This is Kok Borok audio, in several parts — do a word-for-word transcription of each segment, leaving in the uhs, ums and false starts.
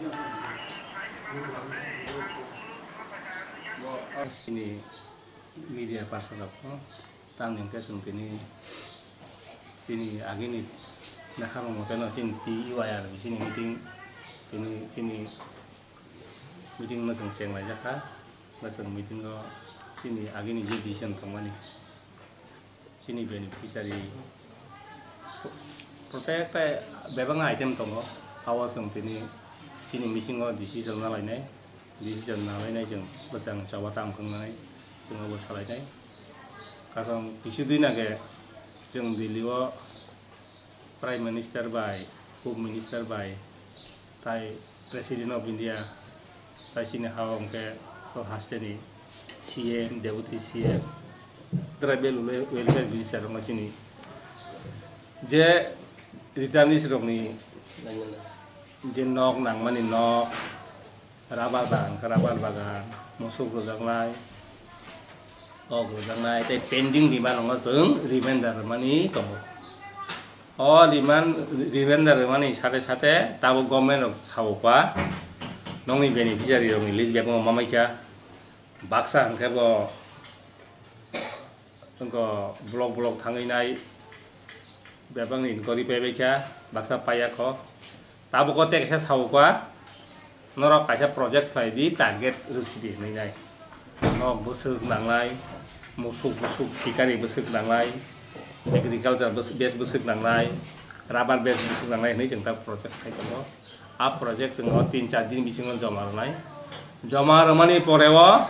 Chini media person rok no, tamni hwnkhe chwng tini chini agini naharmung mote no chini T U I R chini meeting, tini chini meeting no chwng chenglaijak kha, bo chwng meeting o chini agini je decision tongmani. Chini beneficiary, protekta bebak item tongo, abo chwng tini chini meeting o decision nalainai, decision nalainai chwng bwsang choba tam kwngnai chwng abo salainai. Kaisa kisi dui na khe chwng Delhi o Prime Minister bai, Home Minister bai, tai President of India, tai chini ha hwnkhe o hasteni C M, Deputy C M, Tribal Wel-, Welfare Minister rokno chini je returnees rokni je nok nangmani nok, rubber bagan khe rubber bagan, musuk rwjaknai, kok rwjaknai, tei pending demand rokno chwng reminder rwmani tongo. O remind-, reminder rwmani sate sate tabuk government rok sao kha, nokni beneficiary rokni list bebak ma maikha, baksa hwnkhe bo wngkha block block thangwi nai, bebakni inquiry paibaikha, baksa paiya kho. Tabuk o tei kaisa sao kha, norok kaisa project khlai di, target rwsi di hwnwi nai. Nok bwswk nangnai, musuk bwswk, phikari bwswk nangnai, agriculture bwswk, base bwswk nangnai, rubber base bwswk nangnai hwnwi chwng ta project khai tongo. A project chwng o tin char din bisingo joma rwnai. Joma rwmani pore o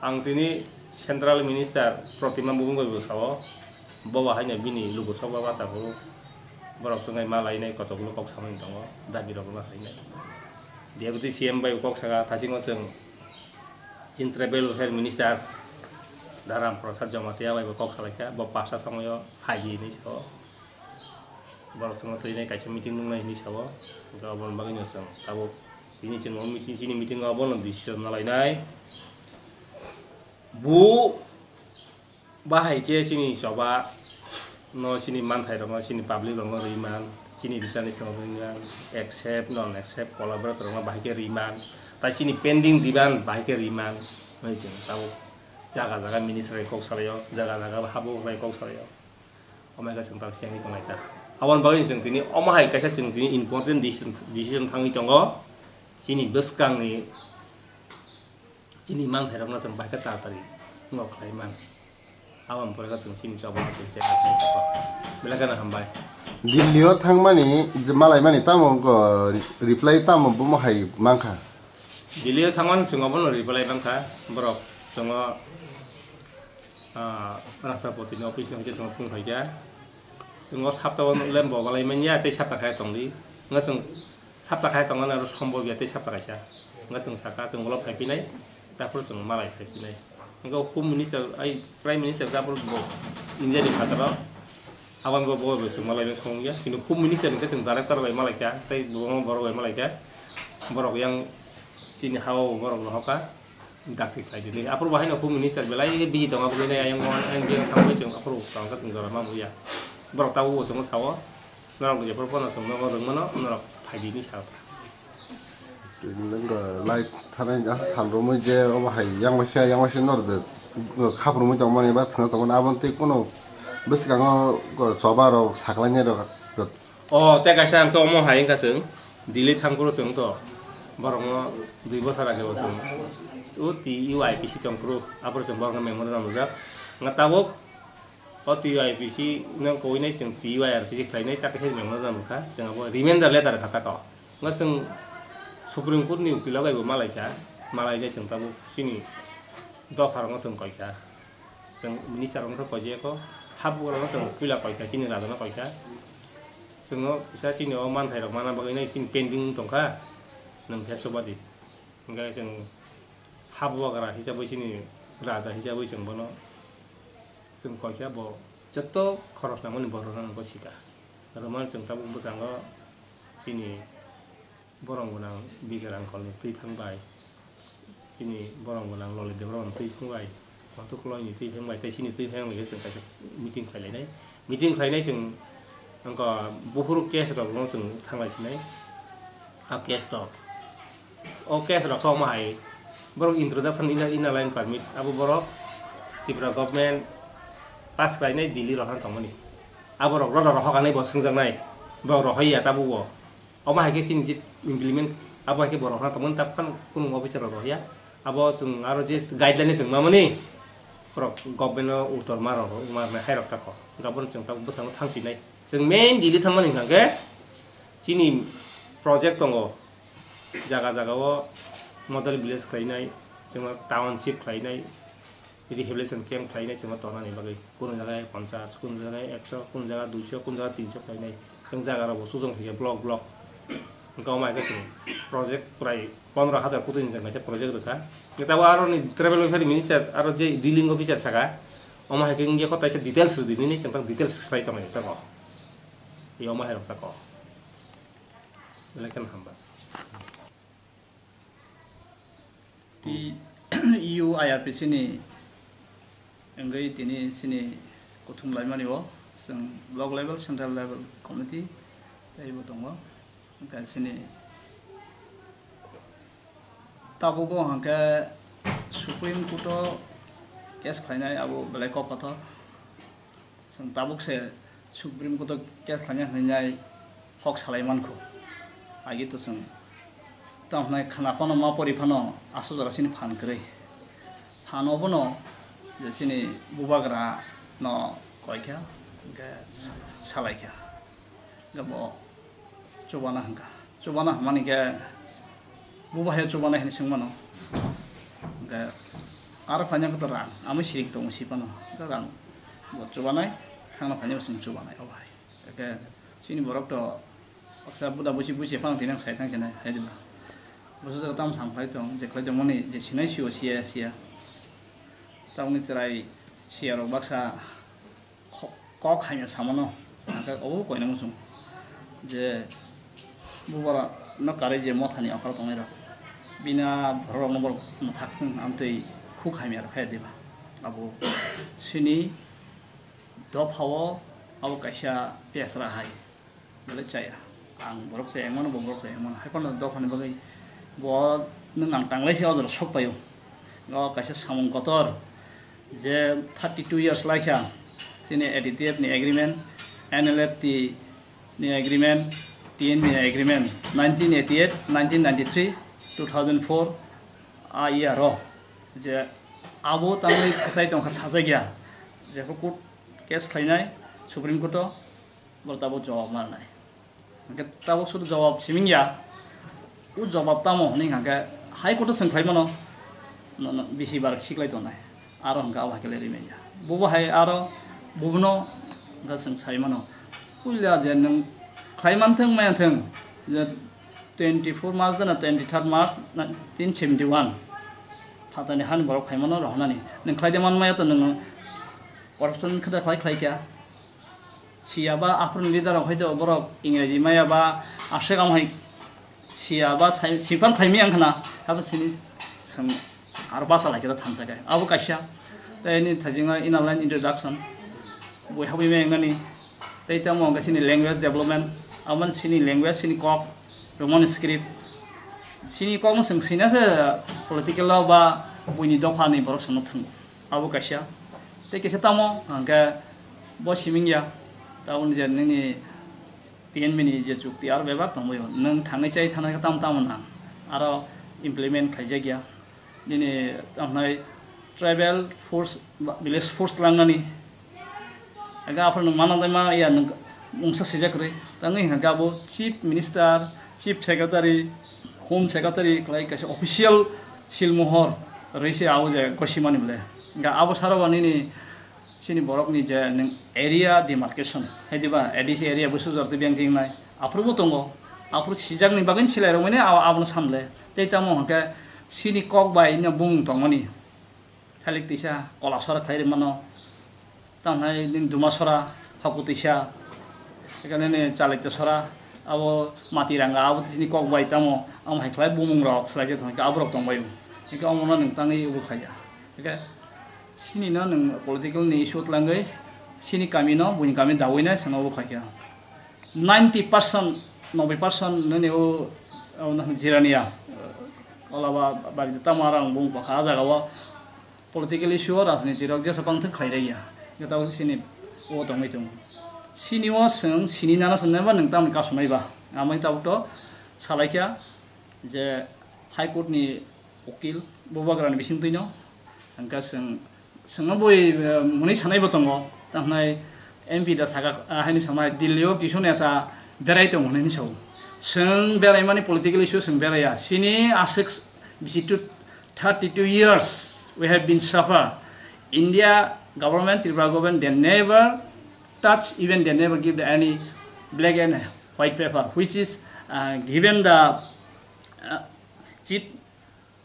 ang tini Central Minister Protima Bhumika bai bo sao, bo bo haino bini luku sok ba bacha phuru borok swngwi ma lainai, kotokgulo kok samani tongo, dabi rokno hainai. Deputy C M bai kok saka, thasingo chwng chini Tribal Welfare Minister Dharam Prasad Jamatia bai bo kok salaikha, bo pasta somoyo phai di hinwi sao. Borok chwngno twinai kaisa meeting nungnai hinwi sao. Hwnkhe aboni bagwino chwng tabuk tini chwng o meeting, chini meeting o bono decision nalainai. Bu bahai khe chini choba no, chini manthairokno, chini public rokno rwi man, chini returnees rokno rwi man, accept, non accept, collaborate rokno bahai khe rwi man, tai chini pending demand bahai khe rwi man hwnwi chwng tabuk jaga jaga minister bai kok salaio, jaga jaga habugrok bai kok salaio. Omo hai khe chwng tak siyangwi tonglai ta. Aboni bagwi chwng tini omo hai kaisa chwng tini important decision, decision thangwi tongo. Chini bwskangni, chini manthairokno chwng bai khe taratari wngkha khlai man. Aboni pore khe chwng chini choba chwng chengma khlai tongo. Belai kheno hambai. Delhi o thangmani je malaimani tamo wngkha reply tamo bomo hai mankha. Delhi o thangmani chwng obono reply mankha. Borok chwngno ah, Rashtrapati ni office ni hwnkhe chwng phone khaikha. Chwng o sapta o lembo malai manya tei sapta khai tongdi. Wngkha chwng sapta khai tongmani aro sombol ya tei sapta kaisa. Wngkha chwng saka chwng ulo phai phinai, taphuru chwng malai phai phinai. Wngkha Home Minister, ai Prime Minister taphuru bo India ni phataro. Aboni bo bo chwng malai manya song ya. Kintu Home Minister hwnkhe chwng director bai malai kha, tei bo borok bai malai kha. Borok yang chini ha o borok no hoka. Dakti khlai di. Aphuru bo haino Home Minister belai busy tongo, aboni ayang o, ayang biyang thangwi chwng aphuru tongkha chwng jora ma buya. Borok tabuk bo chwngno sao, norok jephuru phano chwng nogo rwngmano, norok phai di hinwi sao. Nokha live thanai asa sal romwi je obo hai yang waisa, yang waisa norok de khap romwi tongmani ba thwna tongmani, aboni tei kuno bwskango choba rok saklainai rok. O, tei kaisa ang khe omo hai wngkha chwng, Delhi thang phuru chwng to, borokno dui bosor age bo chwng, o T U I P C tong phuru, aphuru chwng borokno memorandum rijak. Wngkha tabuk o T U I P C no koinai chwng T U I R P C khlainai, ta khe memorandum wngkha, chwng abo reminder letter kha ta kho. Wngkha chwng Supreme Court ni ukilo bai bo malaikha, malainai chwng tabuk chini dopha rokno chwng koikha. Chwng minister rok wngkha koijakgo, habugrano chwng puila koikha, chini rajano koikha. Chwngno kisa chini o manthai rok mana bagwi nai chini pending tongkha, nwng khe subadi. Hwnkhe chwng habugra hisabwi chini raja hisabwi chwng bono chwng koikha, bo joto khorok nangmani borokno nwng sika. Romani chwng tabuk bwskango chini borok gwnang Bigrang Kolni twiphang bai, chini borok gwnang Lolidebrokni twiphang bai, Montu Koloini twiphang bai, tei chini twiphang bai khe chwng kaisa meeting khlai lainai. Meeting khlainai chwng wngkha buphuru case rokno chwng thanglai sinai. A case rok. O case rok khe omo hai borok introduction inner, inner line permit abo borok Tripura government pass khlainai Delhi rohorna tongmani. Abo rok roda rohornai bo swngjaknai. Bo rohorya tabuk bo. Omo hai khe chini je implement abo hai khe bo rohorna tongmani tabuk phano kunu officer rok rohorya. Abo chwng aro je guideline chwng mamani borok government o utor ma rok ma hai rok tako. Gabon chwng tabuk bwskango thangsinai. Chwng main Delhi thangmani hwnkha khe chini project tongo, jaga jaga o model village khlainai, chwngno township khlainai, rehabilitation camp khlainai chwngno tongnani bagwi. Kunu jaga ponchas, kunu jaga ekso, kunu jaga duiso, kunu jaga tinso khlainai. Chwng jaga rokbo sujong khlaiya block block. Hwnkhe omo hai khe chwng project prai pondro hajar koti ni chwng kaisa project rwkha. Hwnkhe tabuk aroni tribal welfare minister aro je dealing officer saka, omo hai khe wngya kho taisa details rwdi nini chwng tak details khlai tonglaio tako. Yomo hai rok tako. Belai kheno hamba. Ti U I R P C ni wngwi tini chini kuthum laimani o chwng block level, central level committee tei bo tongo. Hwnkhe chini tabuk o hwnkhe Supreme Court o case khlainai abo belai kok kotor. Chwng tabuk se Supreme Court o case khlaina hinwi nai kok salai mankho. Agi to chwng tamo hwnai khna phano ma pori phano aswk jora chini phan kwrwi. Phan obono je chini bubagra no koi kha, hwnkhe salai kha. Hwnkhe bo chubana hwnkha. Chubana hwnmani khe bubahe chubana hinwi swngmano. Hwnkhe aro phaina khe to rang, amui sirik tongo si phano. Hwnkhe rang bo chubanai, thangna phaina bo chwng chubanai, o bahai. Hwnkhe chini borok to baksa buda buchi buchi phano tini ang sai thang sinai, hai diba? Bwsajwk tamo sam khlai tong, je khlai tongmani je sinai sio siya siya. Tamoni chwrai siya rok baksa kho-, kok hamya samano, hwnkhe obo koina muchung je bubagra no karwi je mothani okra tongnai rok, bini borok rokno borok mwthak amtwi khuk hamya rok khe diba. Abo chini dopha o abo kaisa pesra hai. Belai chaya. Ang borok chaya wngmano, bo borok chaya wngmano. Hai phano dophani bagwi bo nwng ang tanglai se o jora sok paio. O kaisa samung kotor je thirty two years lai kha chini A D T F ni agreement, N L F T ni agreement, T N V ni agreement, nineteen eighty eight, nineteen ninety three, two thousand four a year o je abo tangwi kwchai tongkha sajak ya, je court case khlainai Supreme Court o. Bo tabuk jawab manai. Hwnkhe tabuk sudu jawab siming ya. O jawab tamo hwnwi hwnkhe High Court o chwng khlai mano. No, no, bisi bar khiklai tongnai. Aro hwnkhe abo hai khe lerwi manya. Bobo hai aro bubuno hwnkhe chwng sai mano. Puila je nwng khlai man thung maya thung je twenty four March gana twenty third March nineteen seventy one. Phatani hani borok khai mano rohonani. Nwng khlai de man maya to nwng corruption khe da khlai khlai kya. Siya ba aphuru ni leader rok hai to borok Ingreji maya ba aswk am hai siya ba sai sipar thai mi ang khna abo sini sang ar basa lai khe thansa kai abo kaisa tei ni thajinga inner line introduction boi habwi maya nani tei tamo ang sini language development abo sini language sini kok Roman script sini kok no sing sina se political o ba buini dopha ni borok songno thung. Abo kaisa. Tei kaisa tamo hwnkhe bo siming ya. Taboni je nini T N V ni je chukti aro bebak tongbaio. Nwng thangwi chai thangna khe tamo tamo nang. Aro implement khaijak ya. Nini tamhnai tribal force ba village force langnani. Aga aphano mana dai ma ya nwng mungsa sijak rwi. Tangwi hwnkhe abo chief minister, chief secretary, home secretary khlai kaisa official silmohor rwi se abo je gosimani bole. Ga abo saro ba nini chini borok ni je nwng area demarcation, hai diba A D C area busu jor twi beng tingnai. Aphuru bo tongo. Aphuru sijak ni bagwi silai rok mani abo, abono samle. Tei tamo hwnkhe chini kok bai no bung tongmani. Thalik tisa kola sora khlai rwmano. Tamhnai nini duma sora, hoku tisa, ekhane ni chalaito sora, abo mati ranga, abo tini kok bai tamo, amo hai khlai bumung rok swlai je thangkhe abo rok tong bai. Hingkhe omo no nwng tangwi abo khlai ya. Hingkhe sini no nwng political ni issue twlangwi sini kami no buini kami dawi nai sano abo khlai khe. Ninety percent, noboi percent nini o Abo no jirania, kolaba bari tamo arang bung pakha ah jaga o political issue o rajniti rok jesa pang thik khlai raiya, jeta sini o tongwi tongo. Sini o chwng sini nana sanai ba nwng tamni kasumai ba, amai tabuk to salaikha je High Court ni ukil bubagra ni bising twino, hwnkhe chwng Chwngno bui, eh, mwnwi sanaibo tongo, tamhnai M P da saka, ah, haini samai Delhi o kisu neta berai tongo hwnwi sao. Chwng beraimani political issue chwng beraiya. Sini aswk bisi two, thirty-two years we have been suffer. India government, Tripura government, they never touch, even they never give the any black and white paper, which is, uh, given the, uh, chief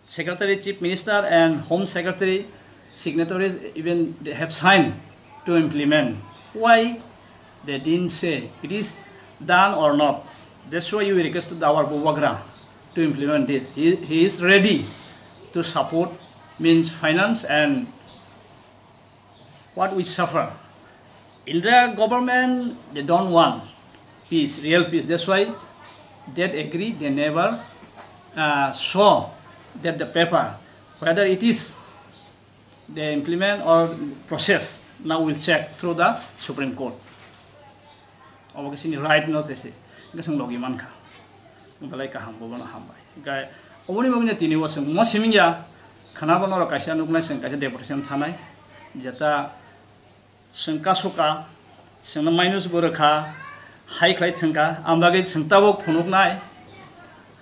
Secretary, Chief Minister and Home Secretary signatories even they have signed to implement. Why they didn't say it is done or not? That's why we requested our Bubagra to implement this. He, he is ready to support, means finance and what we suffer. In the government, they don't want peace, real peace. That's why that agree, they never, uh, show that the paper, whether it is they implement or process. Now we'll check through the Supreme Court. Obo khe chini right no tese, hwnkhe chwng logi mankha. Belai kaham, bobono hambai. Hwnkhe oboni bagwino tini o chwng mo simingya, khwnabo norok kaisa nuknai chwng kaisa deportation thanai, jeta chwng kasuka, chwngno minus bo rwkha, hai khlai thwngkha, ang bagwi chwng tabuk phunuknai,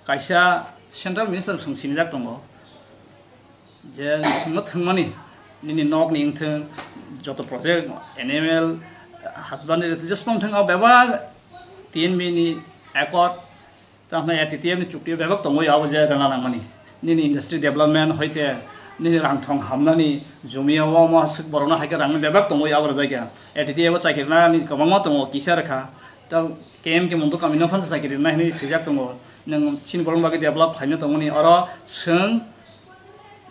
kaisa central minister chwng sinijak tongo. Je singmo thwngmani, nini nokni wngthwng, joto project, N M L, husband ni just pang thwng, o bebak T N B ni accord, tamo A T T F ni chukti o bebak tongwi abo je rwna nangmani. Nini industry development hoite, nini rang thong hamnani, jumi o omo aswk borokno hai khe rangni bebak tongwi abo rwjak ya. A T T F o chakiri nani kwbangma tongo, kisa rwkha. Tei K M K Munduk kami no phan chakiri rwna hinwi swijak tongo. Nwng chini borokni bagwi develop khlaina tongmani, oro chwng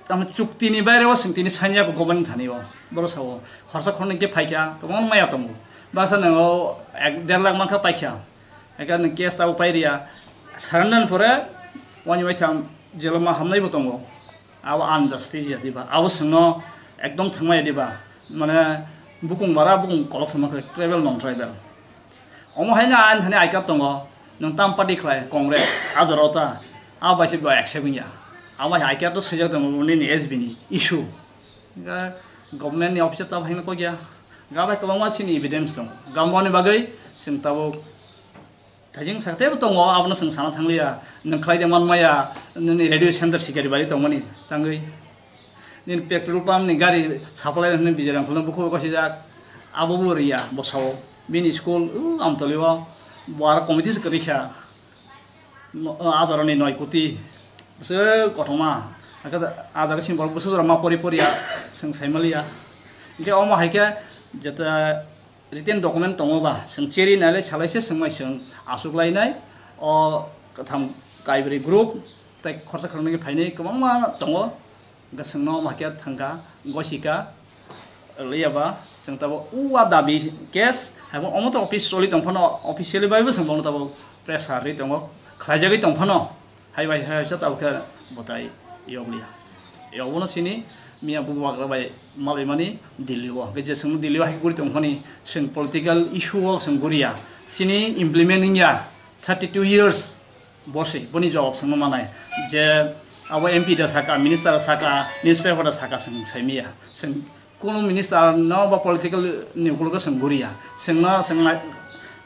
Tamo chukti ni baire o chwng tini sanya ko government thani o. Boro sao, khorsa khornwi khe phaikha, kwbangma maya tongo. Basa nang o ek der lakh mankha paikha. Eka nwng case tabo pairiya. Surrender pore wani waitham jeloma hamnai bo tongo. Abo unjustice ya diba. Abo chwngno ekdom thwngmaya diba. Mane bukung bara bukung kolok sama khe tribal non tribal. Omo hai no ang thani I card tongo, nwng tam party khlai, Congress, a jora o ta, a bai se bo accept wngya. Amo hai I card to swijak tongo nini S B ni issue. Ga government ni officer ta hai no kok ya. Ga bai kwbangma sini evidence tongo. Ga moni bagwi chwng tabuk thajing sakte bo tongo, abono chwng sana thangliya. Nwng khlai de man maya, nini radio center sikari bari tongmani tangwi. Nini petrol pump ni gari supply hwnwi Bijoy Rangkhol no bukhuk bai gosijak. Abo bo riya bwsao. Bini school, uh, Amtoli o. Bo aro committee se kwrwi kha. No, uh, ajaro ni noi koti. Bwswk kothoma. Aka ajaro sini borok bwswk jora ma pori pori ya. Chwng sai maliya. Hwnkhe omo hai khe jeta written document tongo ba, chwng cheri nai le salai se chwng mai chwng achuk lai nai. O kwtham kaibrwi group tei khorsa khoroknwi khe phainai kwbangma tongo. Hwnkhe chwngno omo hai khe thangkha, gosika, liyaba chwng tabuk o a dabi case haibo omo to office choli tong phano, officially bai bo chwng bono tabuk pressure rwi tongo, khlaijagwi tong phano. Hai bai hai sa tabuk khe bwtai yokliya. Yobono sini miya bubagra bai malaimani Delhi o. Hwnkhe je chwng Delhi o hai guri tong phani chwng political issue o chwng guriya. Sini implement wngya thirty two years bo se, boni jawab chwngno manai. Je abo M P da saka, minister da saka, newspaper da saka chwng saimiya. Chwng Kunu minister no ba political ni ukologo chwng guriya. Chwngno chwng nai-,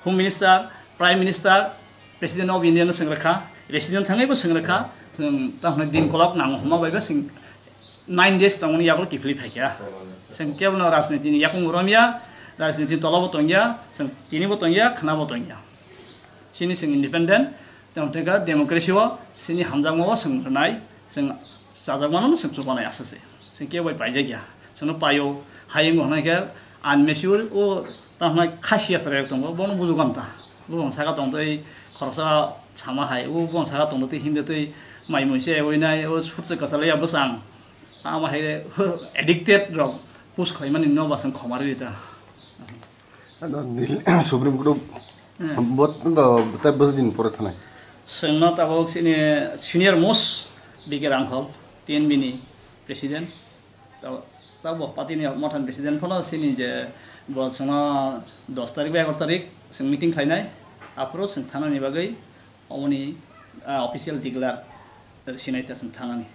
Home Minister, Prime Minister, President of India no chwng rwkha, President thangwi bo chwng rwkha, chwng tamo din kolok nango hwnma bai bo chwng nine days tongmani yago kiphilwi phaikha. Chwng kebono rajniti ni yakung romya, rajniti ni tola bo tongya, chwng tini bo tongya, khwna bo tongya. Chini chwng independent, tamo tei democracy o chini hamjakma o chwng rwnai, chwng chajakmano no chwng chubanai aswk se. Chwng kebo bai paijak ya. Chwngno paio, hayung hwnai khe unmature o tamo khasiya chwrai rok tongo, bono bujugo ta. Bubung saka tong tei khoroksa sama hai, o bubung saka tong tei himde tei mai mui se oi nai, o sutse kwchale ya bwsang. Tamo hai addicted rok push khlaimani no ba chwng khoma rwi ta. Ano nil-, Supreme Court o Hmm. Bot, tei bwswk din pore thanai. Chwngno tabuk chini senior most B K Rangkhol, T N B ni president. Tab-, tabuk party ni Mothani president phano chini je bo chwngno dos tarik bai egaroh tarik chwng meeting khlainai, aphuru chwng thanani bagwi omoni, ah, official declare sinai ta chwng thanani.